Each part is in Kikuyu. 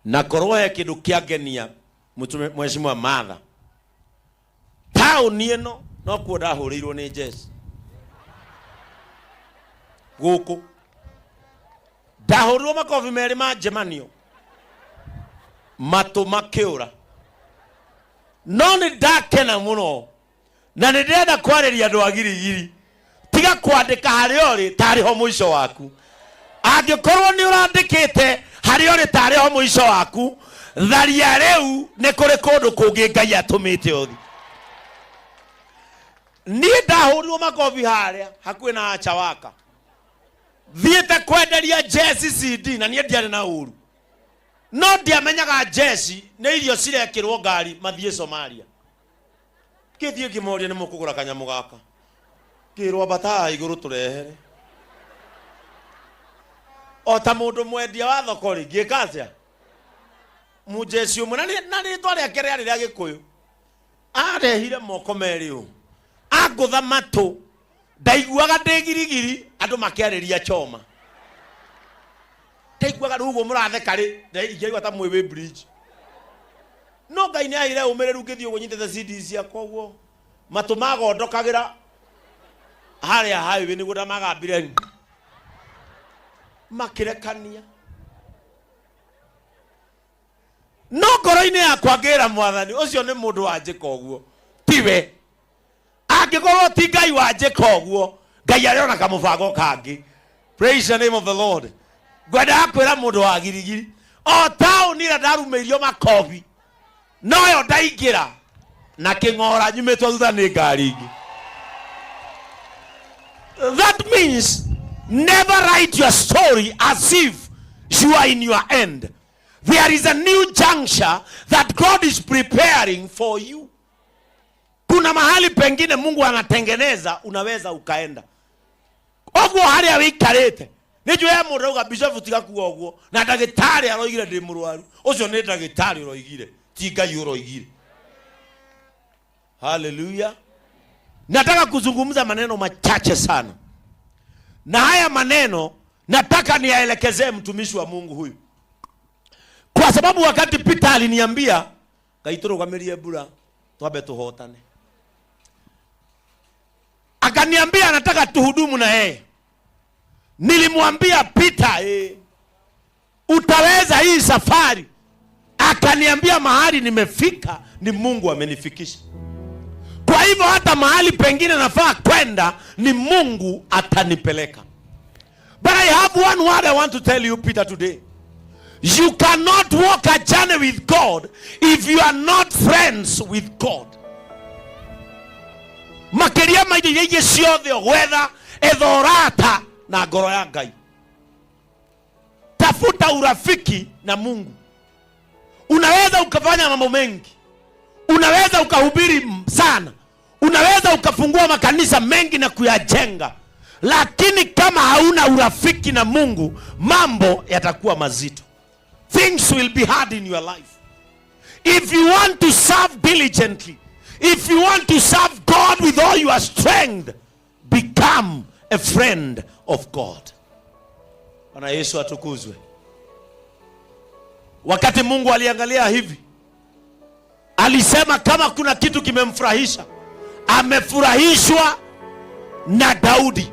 Na korwo he kĩndũ kĩangenia mũtume Mheshimiwa Martha, taũni ĩno nokuo ndahũrĩirwo nĩ jeshi gũkũ, ndahũrirwo makobi merĩ ma njemanio, matũ makĩũra. No nĩ ndakena mũno na nĩ ndĩrenda kwarĩria andũ a Girigiri. Tiga kwandĩka harĩa ũrĩ tarĩ ho mũico waku. Angĩkorwo nĩ ũrandĩkĩte harĩa ũrĩ tarĩ ho mũico waku, tharia rĩu, nĩ kũrĩ kũndũ kũngĩ Ngai atũmĩte ũthi. Niĩ ndahũrirwo makobi harĩa hakuhĩ na Chawaka, thiĩte kwenderia Jesi CD, na niĩ ndiarĩ na ũru, no ndiamenyaga Jesi nĩ irio cirekĩrwo ngari mathiĩ Somalia. Ngĩthiĩ ngĩmoria, nĩ mũkũgũra kanyamũ gaka? Ngĩrwo, ambata haha igũrũ tũrehere. O ta mũndũ mwendia wa thoko rĩ, ngĩka atĩa? Mũjeci ũmwe na rĩtwa rĩake rĩarĩ rĩa Gĩkũyũ, arehire moko merĩ ũũ, angũtha matũ. Ndaiguaga ndĩ Girigiri andũ makĩarĩria choma, ndaiguaga rĩu ũguo mũratheka rĩ, ingĩaigua ta mwĩ wĩ bridge. No Ngai nĩ aheire ũmĩrĩru, ngĩthiĩ ũguo nyitĩte CD ciakwa ũguo, matũ magondokagĩra harĩa highway nĩguo ndamagambire, makĩrekania. No ngoro-inĩ yakwa ngĩra Mwathani, ũcio nĩ mũndũ wanjĩka ũguo, tiwe. Angĩkorwo ti Ngai wanjĩka ũguo, Ngai arĩ ona kamũbango kangĩ. Praise the name of the Lord. Ngwendaga kwĩra mũndũ wa Girigiri, o taũni ĩrĩa ndarumĩirio makobi noyo ndaingĩra na kĩng'ora nyumĩtwo thutha nĩ ngari ingĩ. That means never write your story as if you are in your end. There is a new juncture that God is preparing for you. Kuna mahali pengine Mungu anatengeneza, unaweza ukaenda oguo haria wikarite. Nĩ njũĩ he mũndũ auga, "Bishop, tiga kuga ũguo, na ndagĩtarĩ aroigire ndĩ mũrwaru." Ũcio nĩ ndagĩtarĩ ũroigire, ti Ngai ũroigire. Haleluya! Nataka kuzungumza maneno machache sana, na haya maneno nataka niyaelekezee mtumishi wa Mungu huyu, kwa sababu wakati Peter aliniambia, "Ngai tũrũgamĩrie mbura twambe tũhotane," akaniambia anataka tuhudumu na yeye. Nilimwambia, "Peter, utaweza hii safari?" Akaniambia, "Mahali nimefika ni Mungu amenifikisha. Kwa hivyo hata mahali pengine nafaa kwenda ni Mungu atanipeleka." But I have one word I want to tell you, Peter, today. You cannot walk a journey with God if you are not friends with God. Makĩria ma indo iria ingĩ ciothe ũgwetha, etha ũrata na ngoro ya Ngai. Tafuta urafiki na Mungu. Unaweza ukafanya mambo mengi, unaweza ukahubiri sana, unaweza ukafungua makanisa mengi na kuyajenga, lakini kama hauna urafiki na Mungu, mambo yatakuwa mazito. Things will be hard in your life. If you want to serve diligently, if you want to serve God with all your strength, become a friend of God. Bwana Yesu atukuzwe. Wakati Mungu aliangalia hivi, alisema kama kuna kitu kimemfurahisha, amefurahishwa na Daudi.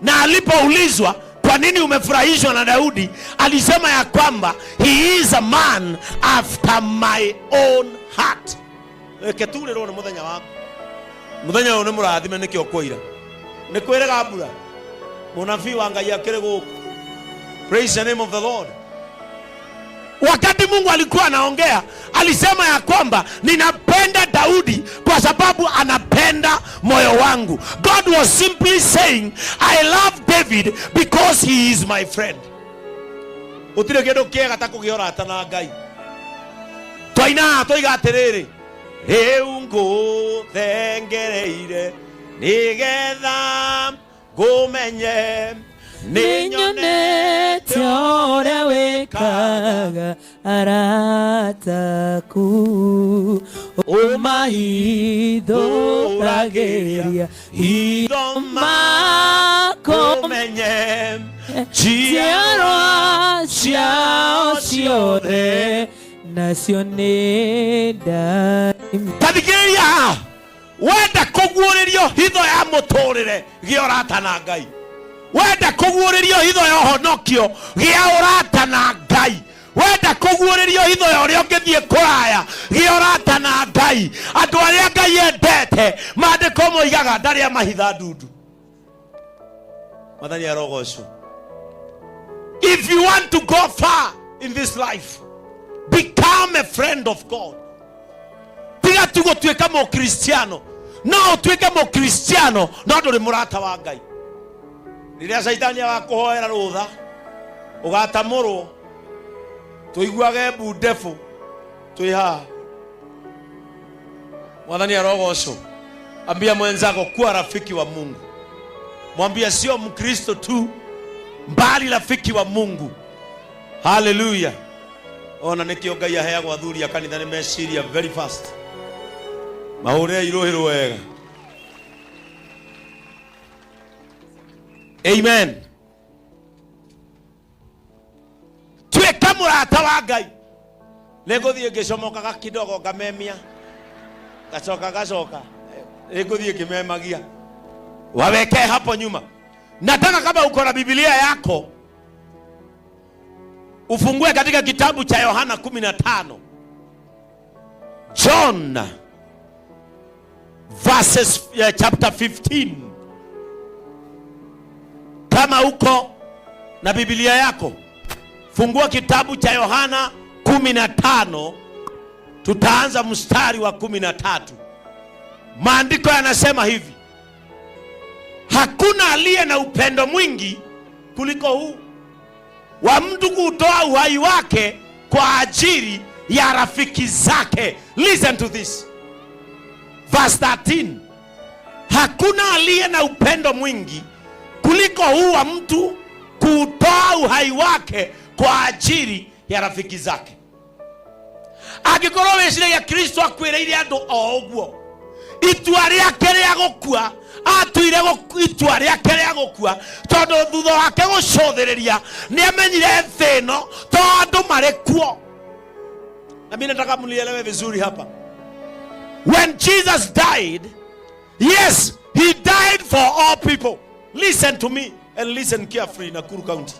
Na alipoulizwa, "Kwa nini umefurahishwa na Daudi?" alisema ya kwamba, "He is a man after my own heart." Reke turĩrwo nĩ mũthenya waku. Mũthenya ũyũ nĩ mũrathime, nĩkĩo kwĩira nĩ kwĩrĩga mbura. Mũnabii wa Ngai akĩrĩ gũkũ. Praise the name of the Lord. Wakati Mungu alikuwa anaongea, alisema ya kwamba, "Ninapenda Daudi kwa sababu anapenda moyo wangu." God was simply saying, "I love David because he is my friend." Gũtirĩ kĩndũ kĩega ta kũgĩa ũrata na Ngai. Twaina twoiga atĩrĩrĩ, rĩu ngũthengereire nĩgetha ngũmenye, nĩ Nĩnyonete ũrĩa wĩkaga arata aku, ũmahithũragĩria hitho mako kũmenye. Njiarwa ciao ciothe nacio nĩ ndathime. Tathikĩrĩria haha, wenda kũguũrĩrio hitho ya mũtũrĩre, gĩa ũrata na Ngai. Wenda kũguũrĩrio hitho ya ũhonokio, gĩa ũrata na Ngai. Wenda kũguũrĩrio hitho ya ũrĩa ũngĩthiĩ kũraya, gĩa ũrata na Ngai. Andũ arĩa Ngai endete, maandĩko moigaga ndarĩ amahitha ndundu. Mwathani arogocwo. If you want to go far in this life, become a friend of God. Tiga tu gũtuĩka mũkristiano. No ũtuĩke mũkristiano no ndũrĩ mũrata wa Ngai. Rĩrĩa caitani agakũhoera rũtha, ũgatamũrwo, tũiguage mbu ndefu twĩ haha. Mwathani arogocwo. Ambia mwenzako, kuwa rafiki wa Mungu. Mwambie sio Mkristo tu, mbali rafiki wa Mungu. Haleluya. Ona nikio Ngai aheagwo athuri a kanitha nĩ meciria very fast. Mahũre irũhĩrwo wega. Amen. Tuĩka mũrata wa Ngai. Nĩngũthiĩ ngĩcomokaga kidogo ngamemia, ngacoka ngacoka, nĩngũthiĩ ngĩmemagia. Waweke hapo nyuma. Nataka kama uko na Biblia yako ufungue katika kitabu cha Yohana 15. John verses, chapter 15. Kama uko na Biblia yako fungua kitabu cha Yohana 15, tutaanza mstari wa 13. Maandiko yanasema hivi: hakuna aliye na upendo mwingi kuliko huu wa mtu kutoa uhai wake kwa ajili ya rafiki zake. Listen to this. Verse 13. Hakuna aliye na upendo mwingi kuliko huu wa mtu kutoa uhai wake kwa ajili ya rafiki zake. Angĩkorwo wĩciragia Kristo akwĩrĩire andũ o ũguo, itua rĩake rĩa gũkua atuire itua rĩake rĩa gũkua tondũ thutha wake gũcũthĩrĩria nĩ amenyire thĩ ĩno to andũ marĩ kuo. Na mimi nataka mnielewe vizuri hapa. When Jesus died, yes, he died for all people. Listen to me and listen carefully, Nakuru County.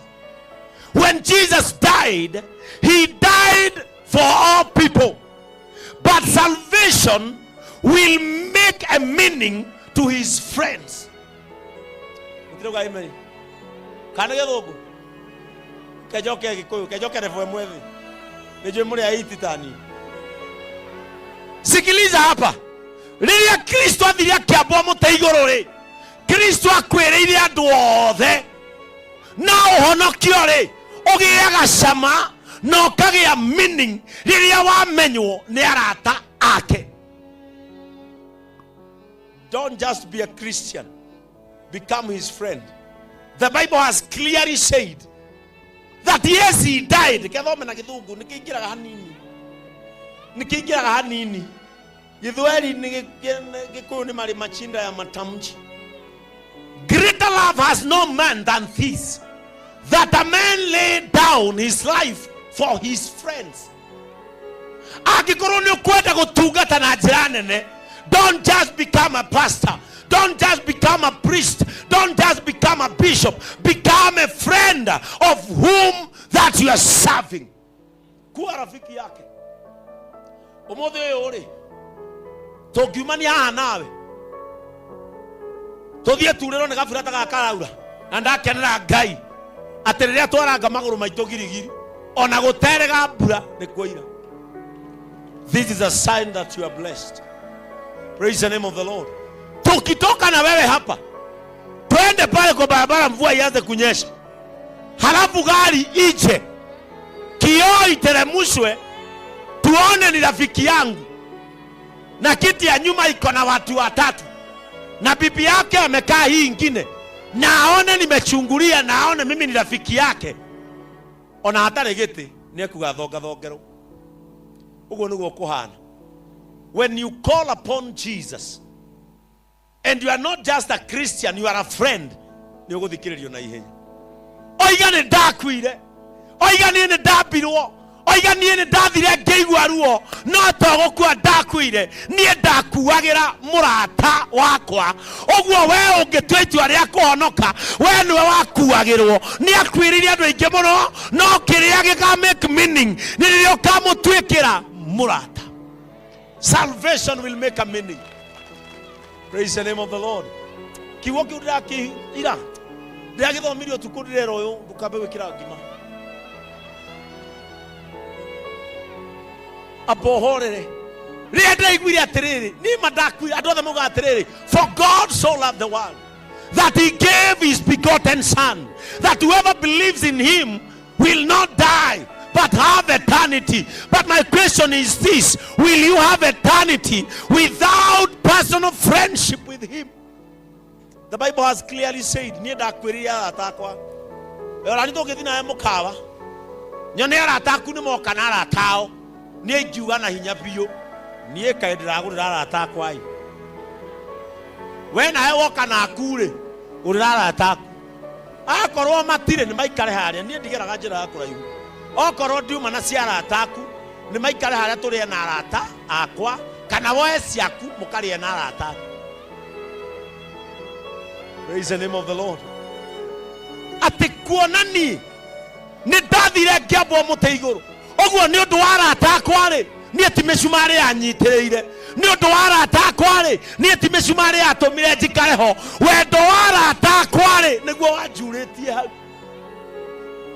When Jesus died, he died for all people. But salvation will make a meaning to his friends. Mũtirauga amen. Kana gĩthũngũ? Kejoke Gĩkũyũ, kejoke level ĩmwe thĩ. Nĩnjũĩ mũrĩ aiti tani. Sikiliza hapa. Rĩrĩa Kristo athire akĩambwo mũtĩ igũrũ rĩ, Kristo akwĩrĩire andũ othe. Na ũhonokio rĩ, ũgĩaga cama na ũkagĩa meaning rĩrĩa wamenywo nĩ arata ake. Don't just be a Christian, become his friend. The Bible has clearly said that yes, he died. Kethome na gĩthũngũ nĩkĩingĩraga hanini, nĩkĩingĩraga hanini. Gĩthweri nĩ Gĩkũyũ nĩ marĩ machinda ya matamshi. Greater love has no man than this, that a man lay down his life for his friends. Angĩkorwo nĩ ũkwenda gũtungata na njĩra nene, don't just become a pastor, don't just become a priest, don't just become a bishop, become a friend of whom that you are serving. Kuwa rafiki yake. Ũmũthĩ ũyũ rĩ, tũngiumania haha nawe tũthiĩ turĩrwo nĩ gabura ta gaka karaura, na ndakenera Ngai atĩ rĩrĩa twaranga magũrũ maitũ girigiri ona gũterega mbura nĩ kwoira. This is a sign that you are blessed. Praise the name of the Lord. Tukitoka na wewe hapa twende pale kwa barabara, mvua ianze kunyesha, halafu gari ije, kioo iteremushwe, tuone ni rafiki yangu, na kiti ya nyuma iko na watu watatu, na bibi yake amekaa hii ingine, na aone nimechungulia, na aone mimi ni rafiki yake, ona hatarĩ gĩtĩ nĩ ekuga thonga thongerwo. Ũguo nĩguo kũhana. When you call upon Jesus and you are not just a Christian, you are a friend, nĩ ũgũthikĩrĩrio na ihenya. Oiga nĩ ndakuire, oiga niĩ nĩ ndambirwo, oiga niĩ nĩ ndathire ngĩigua ruo, no to gũkua ndakuire, niĩ ndakuagĩra mũrata wakwa. Ũguo we ũngĩtua itua rĩa kũhonoka, we nĩwe wakuagĩrwo. Nĩ akuĩrĩire andũ aingĩ mũno, no kĩrĩa gĩka make meaning nĩ rĩrĩa ũkamũtuĩkĩra mũrata. Salvation will make a meaning. Praise the name of the Lord. Kiugo kĩu ndĩrakĩira, ndĩragĩthomire ũtukũ, ndĩrera ũyũ ndũkambe gwĩkĩra ngima, amba ũhorere. Rĩrĩa ndĩraiguire atĩrĩrĩ, niĩ ma ndakuire, andũ othe maugaga atĩrĩrĩ, for God so loved the world that he gave his begotten son, that whoever believes in him will not die but have eternity. But my question is this: will you have eternity without personal friendship with him? The Bible has clearly said, niĩ ndakwĩrire arata akwa, ona nĩ tũngĩthiĩ nawe mũkawa nyone arata aku nĩ moka na arata ao, niĩ ingiuga na hinya biũ, niĩ kaĩ ndĩragũrĩra arata akwa ĩ. We nawe woka na aku rĩ, gũrĩra arata aku. Akorwo matirĩ, nĩ maikare harĩa, niĩ ndigeraga njĩra ya kũraihu. Okorwo ndiuma na cia arata aku, nĩ maikare harĩa tũrĩe na arata akwa, kana woe ciaku mũkarĩe na arata aku. Praise the name of the Lord. Atĩ kuona niĩ nĩ ndathire ngĩambwo mũtĩ igũrũ ũguo nĩ ũndũ wa arata akwa rĩ, niĩ ti mĩcumarĩ yanyitĩrĩire. Nĩ ũndũ wa arata akwa rĩ, niĩ ti mĩcumarĩ yatũmire njikare ho. Wendo wa arata akwa rĩ, nĩguo wanjurĩtie hau.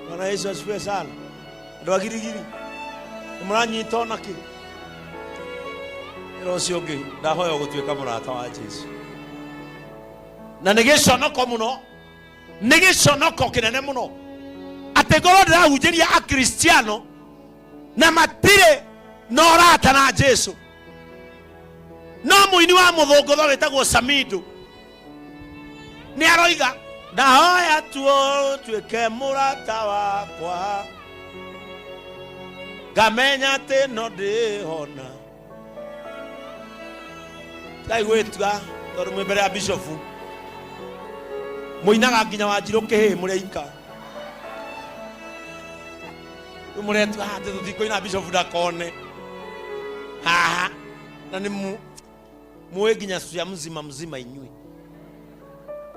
Bwana Yesu asifiwe sana. Andũ a Girigiri nĩ mũranyita ona kĩ? Ĩra ũcio ũngĩ, ndahoya gũtuĩka mũrata wa Jesu. Na nĩ gĩconoko mũno, nĩ gĩconoko kĩnene mũno atĩ ngorwo ndĩrahunjĩria Akristiano na matirĩ na ũrata na Jesu. No mũini wa mũthũngũtho wĩtagwo Samido nĩ aroiga, ndahoya tuo tuĩke mũrata wakwa, ngamenya atĩ no ndĩhona. Tigai gwĩtua tondũ mwĩ mbere ya bishofu, mũinaga nginya Wanjirũ kĩhĩ mũrĩ aika. Rĩu mũretua atĩ tũtikũina bishofu ndakone haha, na nĩ mũĩ nginya cia mzima mzima inyuĩ.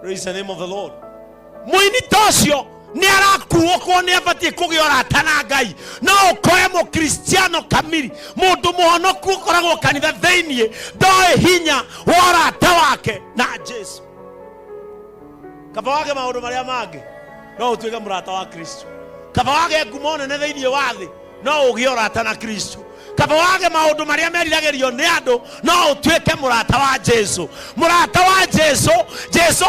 Praise the name of the Lord. Mũini ta ũcio nĩ arakuũkwo, nĩ abatiĩ kũgĩa ũrata na Ngai. No ũkore mũkristiano kamiri, mũndũ mũhonoku ũkoragwo kanitha thĩiniĩ, ndoĩ hinya wa ũrata wake na Jesu. Kaba wage maũndũ marĩa mangĩ, no ũtuĩke mũrata wa Kristo. Kaba wage ngumo nene thĩiniĩ wa thĩ, no ũgĩe ũrata na Kristo. Kaba wage maũndũ marĩa meriragĩrio nĩ andũ, no ũtuĩke mũrata wa Jesu. Mũrata wa Jesu, Jesu,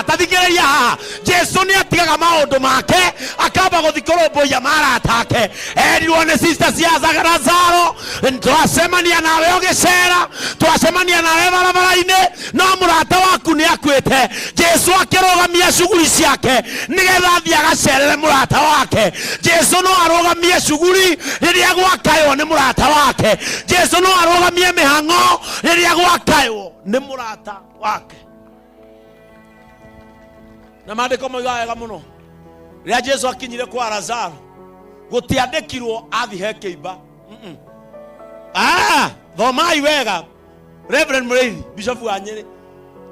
ta thikĩrĩria haha, Jesu nĩ atigaga maũndũ make akamba gũthiĩ kũrũmbũiya marata ake. Erirwo nĩ sister cia Lazaro, twacemania nawe ũgĩcera, twacemania nawe barabara-inĩ, no mũrata waku nĩ akuĩte. Jesu akĩrũgamia cuguri ciake nĩgetha athiĩ agacerere mũrata wake. Jesu no arũgamie cuguri rĩrĩa gwakaywo nĩ mũrata wake. Jesu no arũgamie mĩhang'o rĩrĩa gwakaywo nĩ mũrata wake. Na maandĩko moigaga wega mũno, rĩrĩa Jesu akinyire kwa Lazaro, gũtiandĩkirwo athi he kĩimba. Thomai wega, Reverend Mũrĩithi, Bishop wa Nyĩrĩ,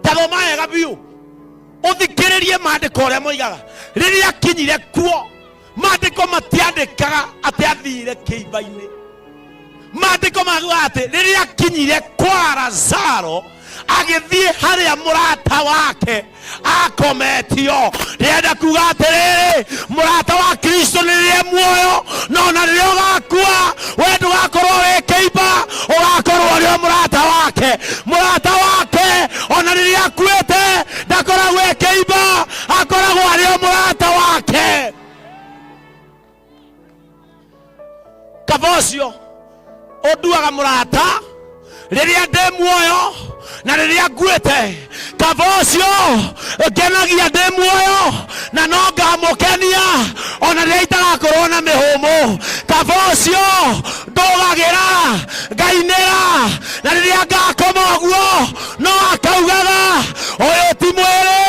ta thoma wega biũ, ũthikĩrĩrie maandĩko ũrĩa moigaga. Rĩrĩa akinyire kuo, maandĩko matiandĩkaga atĩ athire kĩimba-inĩ. Maandĩko maugaga atĩ rĩrĩa akinyire kwa Lazaro, agĩthiĩ harĩa mũrata wake akometio. Ndĩrenda kuga atĩrĩrĩ, mũrata wa Kristo nĩ rĩrĩa muoyo, no na rĩrĩa ũgakua, we ndũgakorwo wĩ kĩimba, ũgakorwo ũrĩ o mũrata wake. Mũrata wake ona rĩrĩa akuĩte ndakoragwo e kĩimba, akoragwo arĩ o mũrata wake. Kaba ũcio ũnduaga mũrata rĩrĩa ndĩ muoyo na rĩrĩa nguĩte. Kaba ũcio ngenagia ndĩ muoyo na no ngamũkenia ona rĩrĩa itagakorwo na mĩhũmũ. Kaba ũcio ndũgagĩra ngainĩra, na rĩrĩa ngakoma ũguo no akaugaga ũyũ ti mwĩrĩ.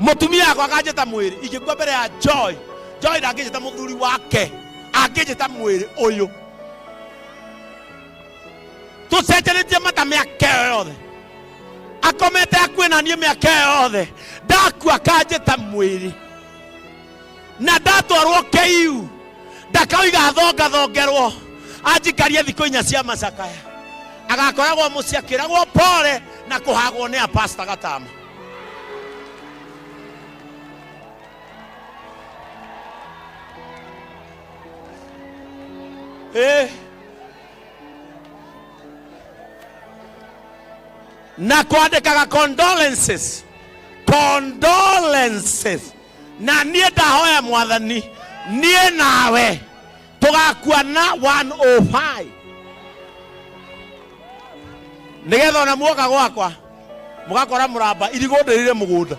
Mũtumia wakwa akanjĩta mwĩrĩ. Ingĩkua mbere ya Joy, Joy ndangĩnjĩta mũthuri wake, angĩnjĩta mwĩrĩ ũyũ. Tũcenjanĩtie mata mĩaka ĩyo yothe, akomete akuĩ na niĩ mĩaka ĩyo yothe, ndakua akanjĩta mwĩrĩ. Na ndatwarwo KU ndakauga thongathongerwo anjikarie thikũ 4 cia macakaya, agakoragwo mũciĩ akĩragwo pole na kũhagwo nĩ a pastor gatama. Na kwandĩkaga condolences, condolences. Na niĩ ndahoya mwathani, niĩ nawe tũgakua na 105, nĩgetha ona muoka gwakwa mũgakora mũramba irigũ ndĩrire mũgũnda.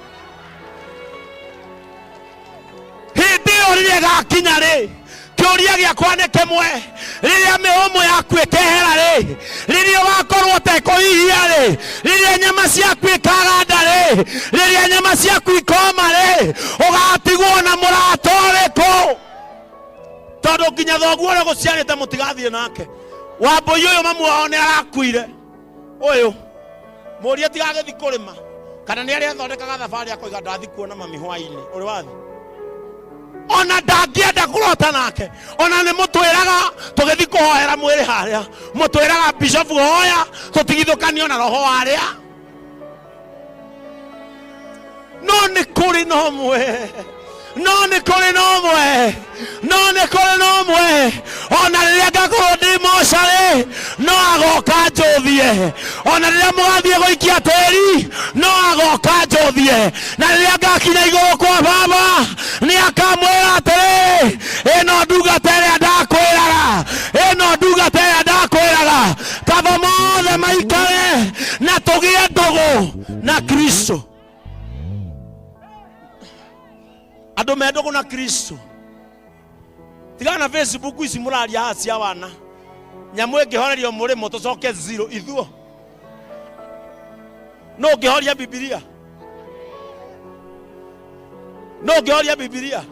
Hĩndĩ ĩyo rĩrĩa ĩgakinya rĩ, kĩũria gĩakwa nĩ kĩmwe: rĩrĩa mĩhũmũ yaku ĩkehera rĩ, rĩrĩa ũgakorwo ũtekũhihia rĩ, rĩrĩa nyama ciaku ikaganda rĩ, rĩrĩa nyama ciaku ikoma rĩ, ũgatigwo na mũrata ũrĩkũ? Tondũ nginya thoguo ũrĩa ũgũciarĩte mũtigathiĩ nake. Wambũi ũyũ mamu wao nĩ arakuire, ũyũ mũrie tigagĩthi kũrĩma kana nĩ arĩa athondekaga thabarĩ akoiga ndathi kuona mami hwainĩ ũrĩ wathi, ona ndangĩenda kũrota nake. Ona nĩ mũtwĩraga tũgĩthi kũhoera mwĩrĩ harĩa, mũtwĩraga bishop hoya tũtigithũkanio na roho warĩa, no nĩ kũrĩ na ũmwe, no nĩ kũrĩ na ũmwe, no nĩ kũrĩ na ũmwe. Ona rĩrĩa ngakorwo ndĩ mocarĩ, no agoka njũthie. Ona rĩrĩa mũgathiĩ gũikia tĩri, no agoka njũthie. Na rĩrĩa ngakinya igũrũ kwa baba, nĩ akamwĩra atĩrĩrĩ, ĩno ndungata ĩrĩa ndakwĩraga, ĩno ndungata ĩrĩa ndakwĩraga. Kaba mothe maikare na tũgĩe ndũgũ na Kristo. Andũ me ndũgũ na Kristo, tigana na Facebook ici mũraria haha cia wana. Nyamũ ĩngĩhorerio mũrĩmo tũcoke zero ithuo. No ũngĩhoria Bibilia, no ũngĩhoria Bibilia.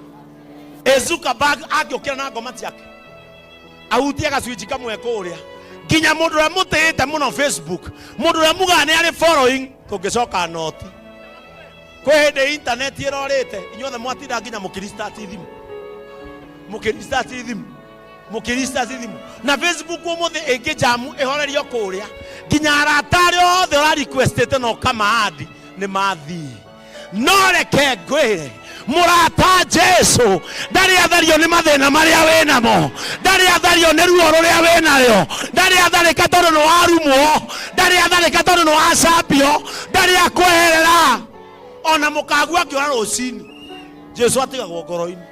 E Zuckerberg angĩũkĩra na ngoma ciake ahutie gacunjĩ kamwe kũrĩa, nginya mũndũ ũrĩa mũtĩĩte mũno Facebook, mũndũ ũrĩa mugaga nĩ arĩ following, tũngĩcoka noti. Kwĩ hĩndĩ internet ĩrorĩte, inyuothe mwatinda nginya mũkĩrestart thimũ, mũkĩrestart thimũ, mũkĩrestart thimũ. Na Facebook ũmũthĩ ĩngĩ jamu ĩhorerio kũrĩa, nginya arata arĩa othe ũra requestĩte na ũkamaadi nĩ mathiĩ. No reke ngwĩre, mũrata Jesu ndarĩ athario nĩ mathĩna marĩa wĩ namo, ndarĩ athario nĩ ruo rũrĩa wĩ narĩo, ndarĩ atharĩka tondũ nĩ warumwo, ndarĩ atharĩka tondũ nĩ wacambio, ndarĩ akweherera. Ona mũkagua akĩora rũcinĩ, Jesu atigagwo ngoro-inĩ.